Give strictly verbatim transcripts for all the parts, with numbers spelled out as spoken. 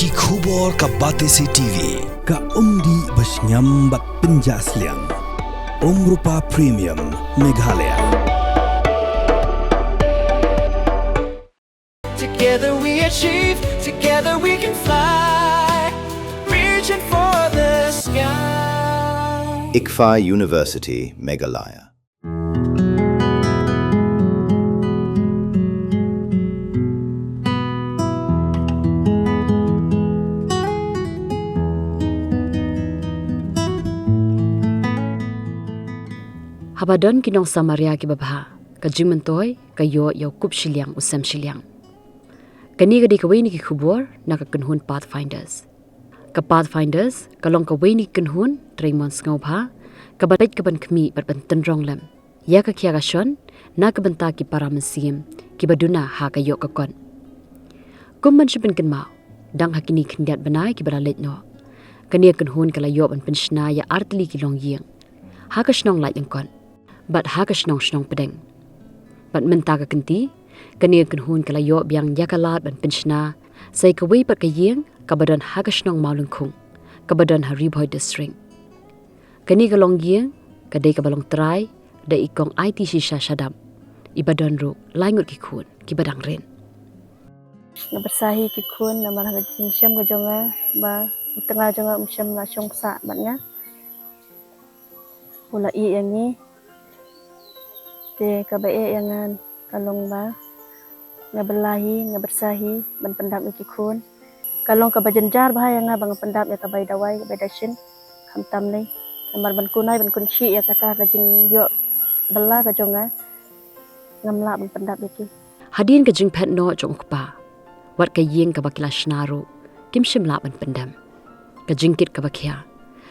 Ki khubor ka Batesi T V. Ka umdih ba shngiam bad pynjah sliang. Umrupa Premium Meghalaya. Together we achieve, together we can fly. Reaching for the sky. ICFAI University, Meghalaya. Haba don ki nong Samaria kiba bha, ka jingmyntoi ka ïoh ïa u kup shiliang u sem shiliang. Kane ka dei kawei na ki khubor na ka kynhun Pathfinders. Ka Pathfinders ka long kawei na ki kynhun trei mon sngewbha kaba peit ka ban khmih bad ban tynrong lem ïa ka khia ka shon na ka bynta ki para mynsiem kiba duna ha ka ïoh ka kot. Kum ban shu pynkynmaw, dang ha kine khyndiat bnai kiba la leit noh, kane ka kynhun ka la ïoh ban pynshna ïa artylli ki longïing ha ka shnong Laitlyngkot bad ha ka shnong Shnongpdeng. Bad mynta ka kynti, kane ka kynhun ka la ïoh biang ïa ka lad ban pynshna sa ïa kawei pat ka ïing kaba don ha ka shnong Mawlyngkhung, kaba don ha Ri Bhoi District. Kane ka longïing ka dei kaba long trai da i Kong Aiti Shisha Shadap, iba don ruh lai ngut ki khun kiba dang rit. Nga byrsa hi ki khun namar ha ka jingshem ka jong nga ba u tnga jong nga um shem la shong sah bad nga. U la ïeh ïa ngi. Te kaba eh ïa nga ka long ba nga bylla hi, nga byrsa hi ban pyndap ïa ki khun. Ka long kaba jynjar bha ïa nga ba nga pyndap ïa ka bai dawai, ka bai dashin. Khamtam lei namar ban kunai ban kunshih ïa kata ka jingïoh bylla ka jong nga, ngam lah ban pyndap ïa ki. Hadien ka jingphet noh jong u kpa, wat ka ïing kaba ki la shna ruh kim shym lah ban pyndem. Ka jingkit kaba khia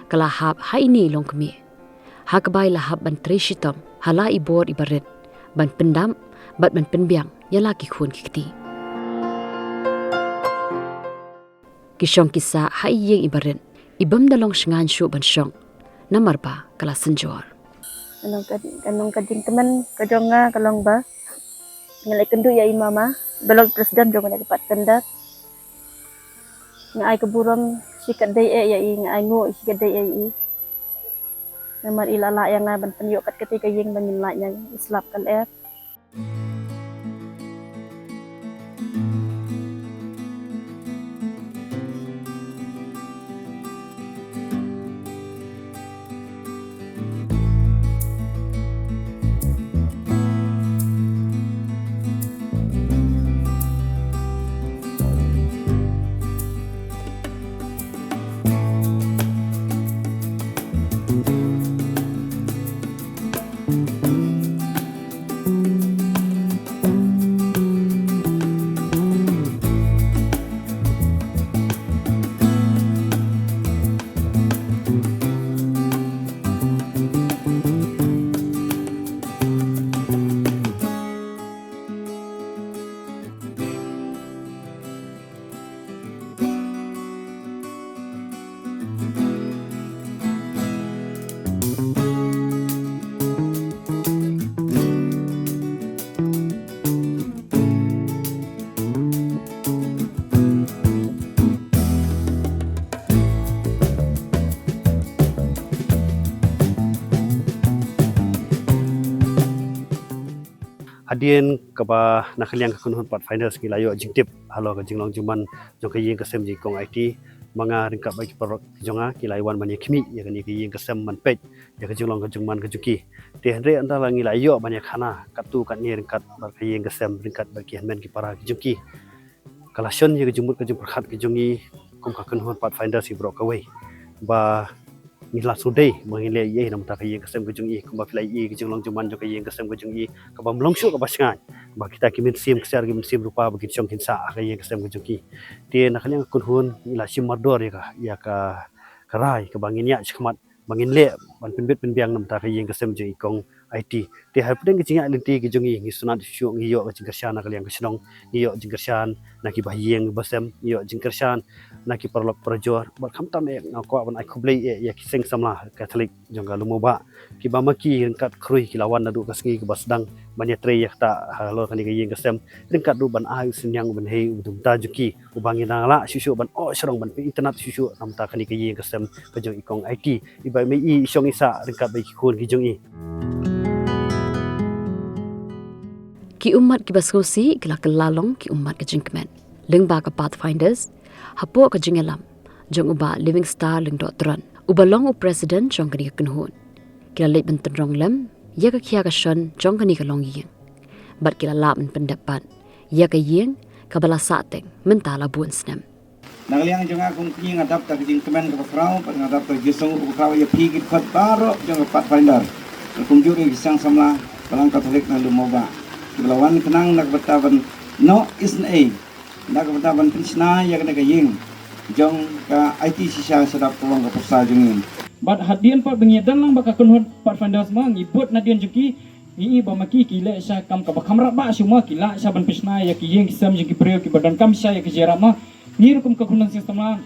ka la hap ha ine i longkmie, ha kaba i la hap ban trei shitom ha la i bor iba rit ban pyndap bad ban pynbiang ïa la ki khun ki kti. Ki shong ki sah ha i ïing iba rit, i bym da long shngaiñ shuh ban shong namar ba ka la synjor. Ka nong ka, ka nong ka jingkmen ka jong nga ka long ba nga la ïakynduh ïa i mama ba long president jong ka Pathfinders. Nga ai ka burom shikatdei eh ïa i, nga ai nguh shikatdei eh ïa i. Namar i la lah ïa nga ban pynïoh kat katei ka ïing ba ngin lait ïa i slap ka lyer. Hadien kaba na ka liang ka kynhun Pathfinders ngi la ïoh jingtip halor ka jinglong jingman jong ka ïing ka sem jong i Kong Aiti, ma nga ryngkat bad ki paralok ki jong nga ki la wan ban ïakhmih ïa kane ka ïing ka sem ban peit ïa ka jinglong ka jingman ka jong ki. Te hynrei ynda la ngi la ïoh ban ïakhana katto katne ryngkat bad ka ïing ka sem ryngkat bad ki hynmen ki para ki jong ki, ka la shon ïa ka jingmut ka jingpyrkhat ka jong ngi kum ka kynhun Pathfinders hi baroh kawei ba ngi la shu dei ba ngin leh ïa na ka bynta ka ïing ka sem ka jong i, kumba phi la ïohi ka jinglong jingman jong ka ïing ka sem ka jong i kaba ym long shuh kaba shngaiñ, ba kita ki mynsiem ksiar ki mynsiem rupa ba kin shong kin sah ha ka ïing ka sem ka jong ki. Te na ka liang ka kynhun ngi la shim mardor ïa ka, ïa ka, ka rai kaba ngin ïaid shakhmat ba ngin leh ban pynbit pynbiang na ka bynta ka ïing ka sem jong i Kong Aiti. Te hapdeng ka jingïaid lynti ka jong ngi, ngi sngewtynnat shuh, ngi ïoh ka jingkyrshan na ka liang ka shnong, ngi ïoh jingkyrshan na ki bahaïing basem, ngi ïoh jingkyrshan na ki paralok parajor, bad khamtam eh nga kwah ban ai khublei eh ïa ki seng samla Katholik jong ka Lum Mawbah, kiba ma ki ryngkat khrui ki la wan naduh ka sngi kaba sdang ban ïatrei ïa kata halor kane ka ïing ka sem, ryngkat ruh ban ai u synñiang u bynhei u dum ta jong ki, uba ngi nang lah shuh shuh ban oh shrong ban pynïaid tynnat shuh shuh namar kane ka ïing ka sem ka jong i Kong Aiti, iba i mei i shong i sah ryngkat bad ki khun ki jong i. Ki ummat kiba sngewsih ki la kylla long ki ummat ka jingkmen. Lyngba ka Pathfinders, hapoh ka jingïalam jong u Bah Living Star Lyngdoh Tron, uba long u president jong kane ka kynhun, ki la leit ban tynrong lem ïa ka khia ka shon jong kane ka longïing, bad ki la lah ban pyndep pat ïa ka ïing kaba la sahteng mynta la bun snem. Na ka liang jong nga kum kñi nga dap da ka jingkmen kaba khraw, bad nga dap da ka jingsngewnguh kaba khraw ïa phi ki dkhot baroh jong ka Pathfinder, bad kumjuh ruh ïa ki seng samla Balang Katholik na Lum Mawbah, kiba la wan khnang na ka bynta ban noh isynei, na ka bynta ban pynshna ïa kane ka ïing jong ka Aiti shisha shadap ka long ka pyrsa jong ngi. Bad hadien pat ba ngi ïadon lang bad ka kynhun Pathfinders ma ngi bud nadien jong ki, ngi i ba ma ki ki leh sha kam kaba kham radbah shuh ma, ki lah sha ban pynshna ïa ki ïing ki sem jong ki briew kiba donkam sha ïa ki jingïarap ma. Ngi ruh kum ka kynhun seng samla,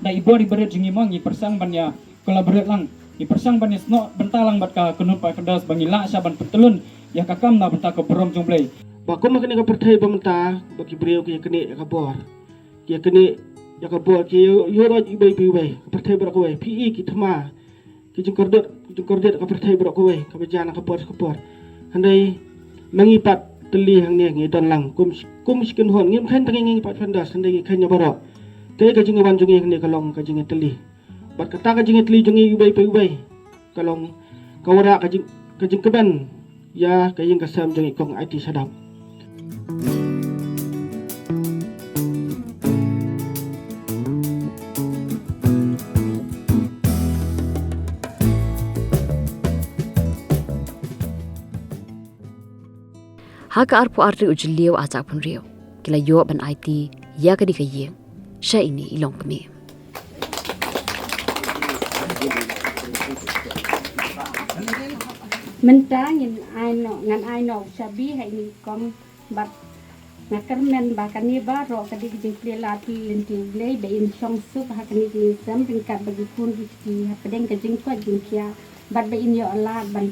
da i bor i barit jong ngi ma ngi pyrshang ban ïa collaborate lang, ngi pyrshang ban ïa snoh bynta lang bad ka kynhun Pathfinders ba ngi lah sha ban pyntylun ïa ka kam na bynta ka burom jong U Blei. Ba kum ha kane ka pyrthei ba mynta ba ki briew ki ïa knieh ïa ka bor, ki ïa knieh ïa ka bor, ki ïoh, ïoh roi iwei pa iwei, ka pyrthei baroh kawei, phi i ki thma, ki jingkordit, ki jingkordit ka pyrthei baroh kawei, kaba jan ha ka por sha ka por. Hynrei ma ngi pat tylli hangne ngi don lang kum, kum shi kynhun, ngim kheiñ tang ïa ngi Pathfinders, hynrei ngi kheiñ ïa baroh. Kaei ka jingïawan jong ngi hangne ka long ka jingïatylli. Bad kata ka jingïatylli jong ngi iwei pa iwei ka long ka wanrah ka jing, ka jingkmen ïa ka ïing ka sem jong i Kong Aiti Shadap. Ha ka arphew ar tarik u Jylliew arhajar arphew hynriew ki la ïoh ban aiti ïa kane ka ïing sha ine i longkmie. Mynta ngin ai noh, ngan ai noh u shabi ha ine i kong, bad nga kyrmen ba kane baroh ka dei ka jingplie lad lynti U Blei ba in shong suk ha kane ka ïing sem ryngkat bad ki khun ki kti hapdeng ka jingkoit jingkhiah, bad ba in ïoh lad ban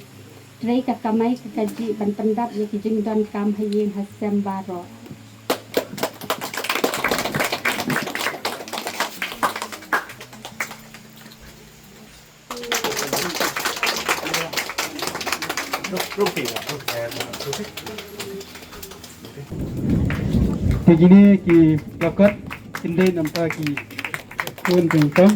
trei ka kamai ka kajih ban pyndap ïa ki jingdonkam ha ïing ha sem baroh. Te kine ki la kot, kin dei namar ki khun jong i kong.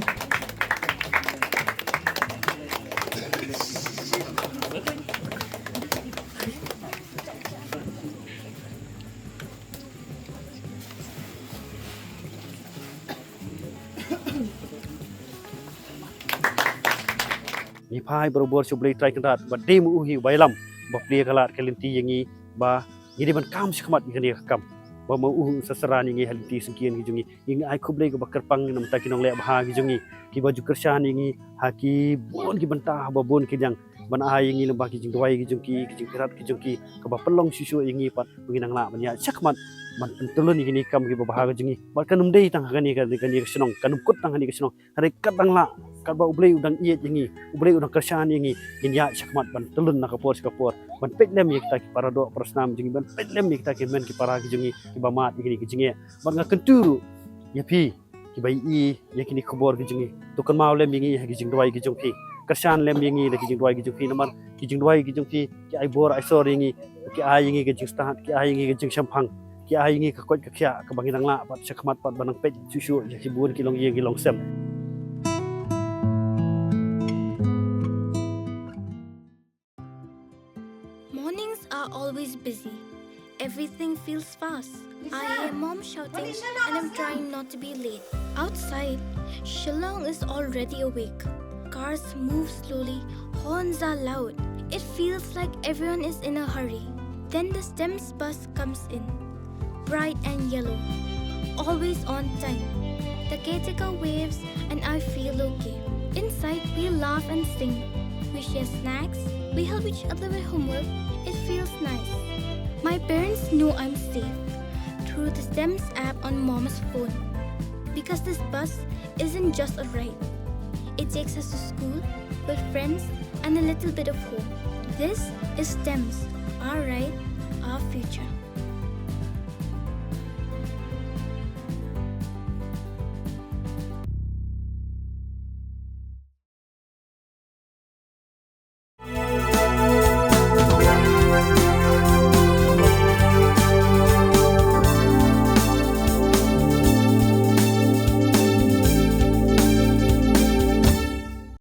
Ngi phai barabor sha U Blei Trai Kynrad ba dei ma u hi uba ïalam, ba plie ka lad ka lynti ïa ngi, ba ngi dei ban kam shakhmat ïa kane ka kam, ba ma u u sa synran ïa ngi ha lynti syngkien ki jong ngi. Ngi ai khublei kaba kyrpang na ka bynta ki nongleh bha ki jong ngi, kiba ju kyrshan ïa ngi ha ki bun ki bynta, ha ba bun ki liang, ban ai ïa ngi lyngba ki jingduwai ki jong ki, ki jingpyrkhat ki jong ki, kaba pynlong shuh shuh ïa ngi pat ba ngin nang lah ban ïaid shakhmat ban pyntylun ïa kine ki kam kiba bha ki jong ngi. Bad kan ym dei tang ha kane ka, kane ka shnong, kan ym kut tang ha kane ka shnong, hynrei kat dang lah, katba U Blei u dang ïeit ïa ngi, U Blei u dang kyrshan ïa ngi, ngin ïaid shakhmat ban tylun na ka por sha ka por, ban peit lem ïa kita ki para doh para snam jong ngi, ban peit lem ïa kita ki hynmen ki para ki jong ngi kiba mad ïa kine ki jingeh. Bad nga kyntu ruh ïa phi kiba ïohi ïa kine ki khubor ki jong ngi, to kynmaw lem ïa ngi ha ki jingduwai ki jong phi, kyrshan lem ïa ngi da ki jingduwai ki jong phi, namar ki jingduwai ki jong phi ki ai bor ai sor ïa ngi, ki ai ïa ngi ka jingstad, ki ai ïa ngi ka jingshemphang, ki ai ïa ngi ka koit ka khiah kaba ngin nang lah pat shakhmat pat ban nang peit shuh shuh ïa ki bun ki longïing ki longsem. Mornings are always busy. Everything feels fast. I hear mom shouting and I'm trying not to be late. Outside, Shillong is already awake. Cars move slowly, horns are loud. It feels like everyone is in a hurry. Then the STEMS bus comes in, bright and yellow, always on time. The caretaker waves and I feel okay. Inside, we laugh and sing. We share snacks, we help each other with homework. It feels nice. My parents know I'm safe through the STEMS app on mom's phone. Because this bus isn't just a ride, it takes us to school, with friends, and a little bit of hope. This is STEMS, our ride, our future.